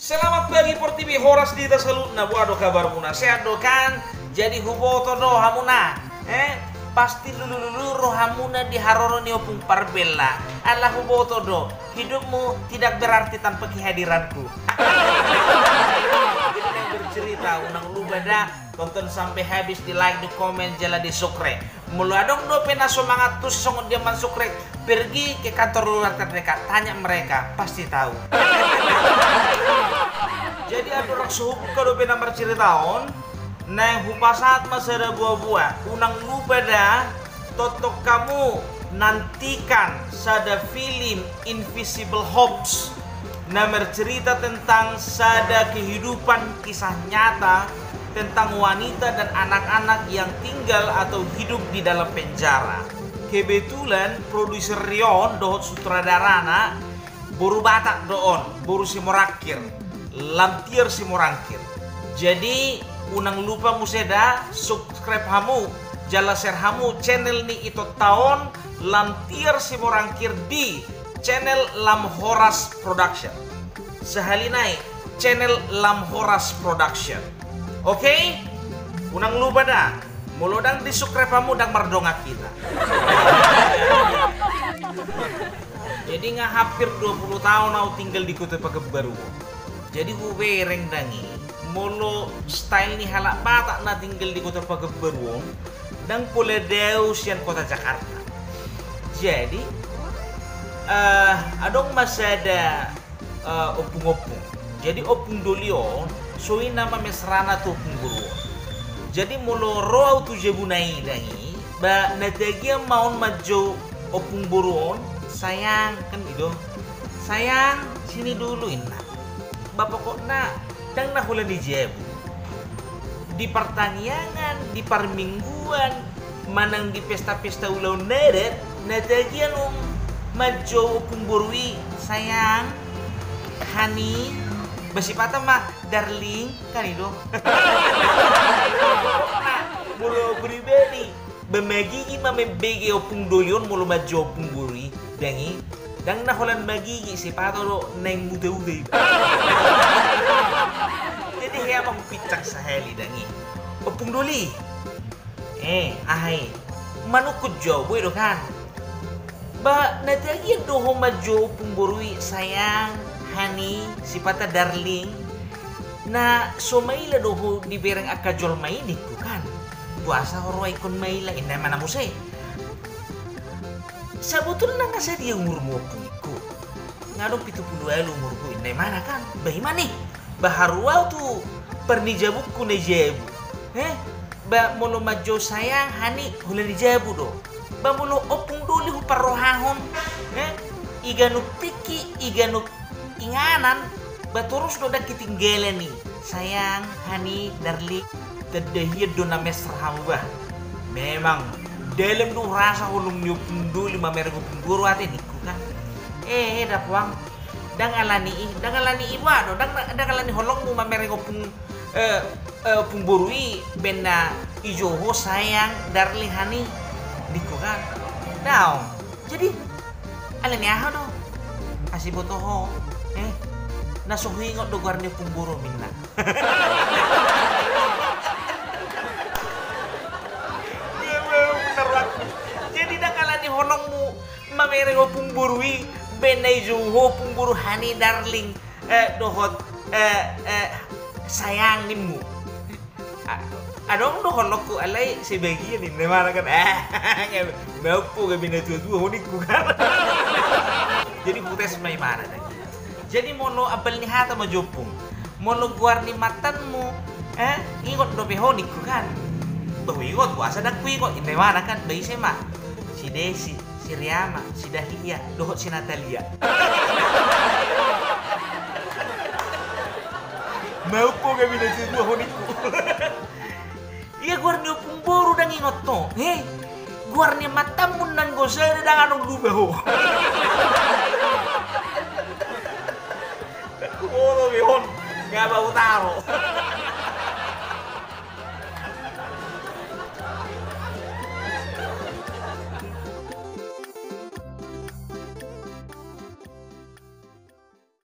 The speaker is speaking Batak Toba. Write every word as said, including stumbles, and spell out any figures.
Selamat pagi Portibi, horas di hita saluhutna, boha do kabarmuna, sehat do kan? Jadi huboto do hamuna, eh? Pasti lulululu rohamuna di haroro ni Ompung Parbella. Ala huboto do, hidupmu tidak berarti tanpa kehadiranku. Jadi naeng bercerita, unang lupa da tonton sampe habis, di like, di komen, jala di subscribe. Molo adong dope na so mangantusi songon dia mansubscribe, pergi ke kantor luar terdekat, tanya mereka, pasti tahu. Jadi andorang so hubuka dope na marcerita on, naeng hupasahat ma sada boa-boa, unang lupa da, tongtong hamu nantikan sada film Invisible Hops na marcerita tentang sada kehidupan kisah nyata tentang wanita dan anak-anak yang tinggal atau hidup di dalam penjara. Kebetulan produser on dohot sutradarana boru Batak do on, boru Simorangkir, Lam Tiar Simorangkir. Jadi unang lupa muse da subscribe hamu jala share hamu channel ni itonta on, Lam Tiar Simorangkir, di channel Lam Horas Production. Sahali nai, channel Lam Horas Production. Oke? Unang lupa da. Molo ndang di subscribe hamu, ndang mardongan hita. Jadi nga hampir dua puluh taon au tinggal di Kota Pekanbaru. Jadi hubereng dangi, molo style ni halak Batak na tinggal di Kota Pekanbaru on, ndang pola dao sian kota Jakarta. Jadi, eh, adong ma sada, eh, ompung-ompung. Jadi ompung doli on so i na mamesrana tu ompung boru on. Jadi molo ro au tu jabuna i dangi, ba na tagian ma on manjou ompung boru on, "Sayang," kan i do. "Sayang, sini dulu," inna. Ba pokokna ndang na holan i jabu. Di partangiangan, di parmingguan, manang di pesta-pesta ulaon adat, na tagian on manjou ompung boru i, "Sayang, honey," ba sipata ma, "Darling," kan i do. Molo au pribadi, ba magigi ma membege ompung doli on molo manjou ompung boru i dangi. Ndang na holan magigi, sipata do naeng muta-uta i. Jadi hea ma hupinsang sahali dangi. "Ompung doli, eh, aha i, manungkun jo au, boi do kan? Ba na tagian do ho manjou ompung boru i, sayang, honey, sipata darling, na so maila do ho dibereng angka jolma i," ningku kan. "Boasa ho ro ingkon maila?" inna imana muse. "Sabotulna nga sadia umurmu, ompung?" ningku. "Nga adong pitu pulu ualu umurhu," inna imana kan. "Ba i ma ni, ba haru au tu par ni jabungku na jabu. Eh, ba molo manjou sayang, honey, holan i jabu do. Ba molo ompung doli huparrohahon, eh, i ganup tingki, i ganup inganan, ba torus do ndang hutinggalan i. Sayang, honey, darling." Tanda hian do na mesra hamu bah. Memang dalam do rasa holong ni ompung doli mamereng ompung boru ate, ningku kan. Eh, eh, dapoang. Ndang alani i, ndang alani i boha do, ndang, ndang alani holongmu mamereng ompung, eh, eh, ompung boru i, baen na ijou ho sayang, darling, honey, ningku kan. Daong. Jadi alani aha do? Asi boto ho, eh, na so huingot do goar ni ompung boru, inna. Jadi ndang alani holongmu mamereng ompung boru i, baen na ijou ho ompung boru, honey, darling, eh, dohot, eh, eh, sayang nimmu. A-, adong do holongku, alai sebagian, inna imana kan. Mauppo gabe na tua-tua ho, ningku kan. Jadi hutes ma imana da. Jadi molo ambal ni hata ma jo, ompung, molo goar ni mantanmu, eh, ingot dope ho, ningku kan. Bah huingot, boasa ndang huingot, inna imana kan. Ba ise ma? Si Desi, si Riama, si Dahlia, dohot si Natalia. Mauppo gabe na tua-tua ho, ningku. Ia goar ni ompung boru ndang ingot ho, he? Goar ni mantanmu nanggo sada ndang adong lupa ho. Boru be on, nga ba hutaro.